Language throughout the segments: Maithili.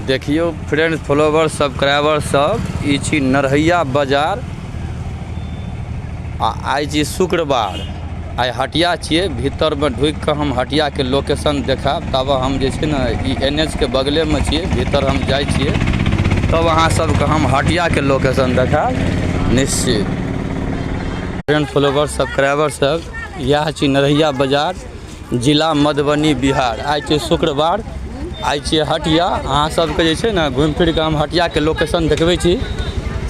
देखियौ फ्रेंड फॉलोवर सब्सक्राइबर सब, ई छी नरहैया बाजार आ आइ छी शुक्रवार। आइ हटिया छियै, भीतरमे ढुकि कऽ हम हटियाके लोकेशन देखायब। तब हम जे छै ने ई एन एच के बगलेमे छियै, भीतर हम जाइ छियै तब अहाँ सबके हम हटियाके लोकेशन देखायब निश्चित। फ्रेंड फॉलोवर सब्सक्राइबर सब, इएह छी नरहैया बाजार, जिला मधुबनी, बिहार। आइ छियै शुक्रवार, आइ छियै हटिया। अहाँ सबके जे छै ने घुमि फिर कऽ हम हटियाके लोकेशन देखबै छी।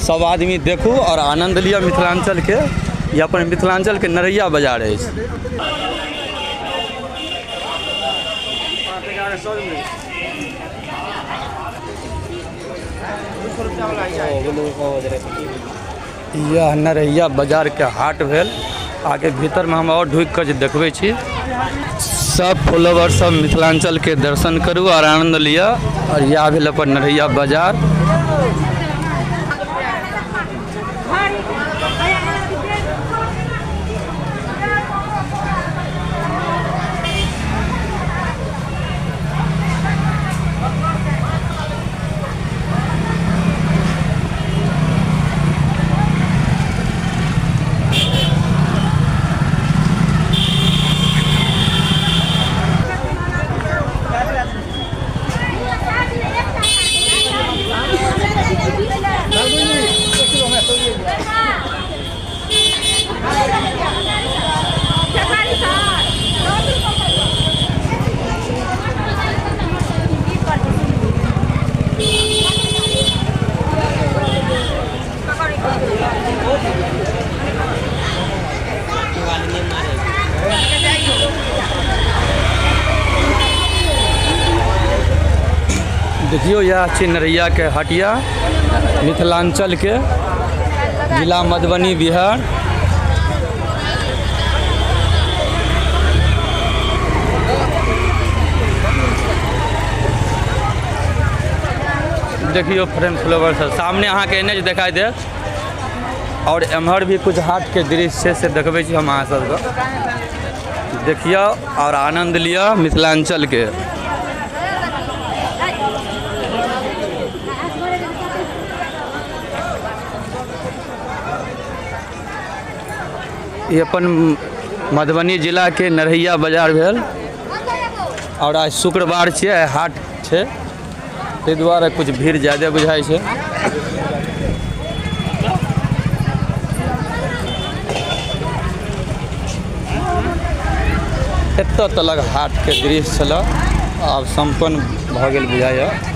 सब आदमी देखू आओर आनन्द लिअ मिथिलाञ्चलके। ई अपन मिथिलाञ्चलके नरैया बाजार अछि। यह नरैया बाजारके हाट भेल। आगे भीतरमे हम आओर ढुकि कऽ जे देखबै छी। सब फॉलोवर सब मिथिलाञ्चलके दर्शन करू आओर आनन्द लिअ। आओर इएह भेल अपन नरैया बाजार। देखियौ यह छी नरैयाके हटिया, मिथिलाञ्चलके, जिला मधुबनी, बिहार। देखियौ फ्रेंड फ्लोवर सब सामने अहाँके एन एच देखाइ देत। और एम्हर भी कुछ हाट के दृश्य छै से देखबै छी हम अहाँ सबके। देखियौ और आनंद लिअ मिथिलाञ्चल के। ई अपन मधुबनी जिलाके नरहैया बाजार भेल और आज शुक्रवार छियै, आइ हाट छै, ताहि दुआरे कुछ भीड़ ज्यादे बुझाइ छै। एतऽ तलक हाटके दृश्य छलऽ, आब सम्पन्न भऽ गेल बुझाइए।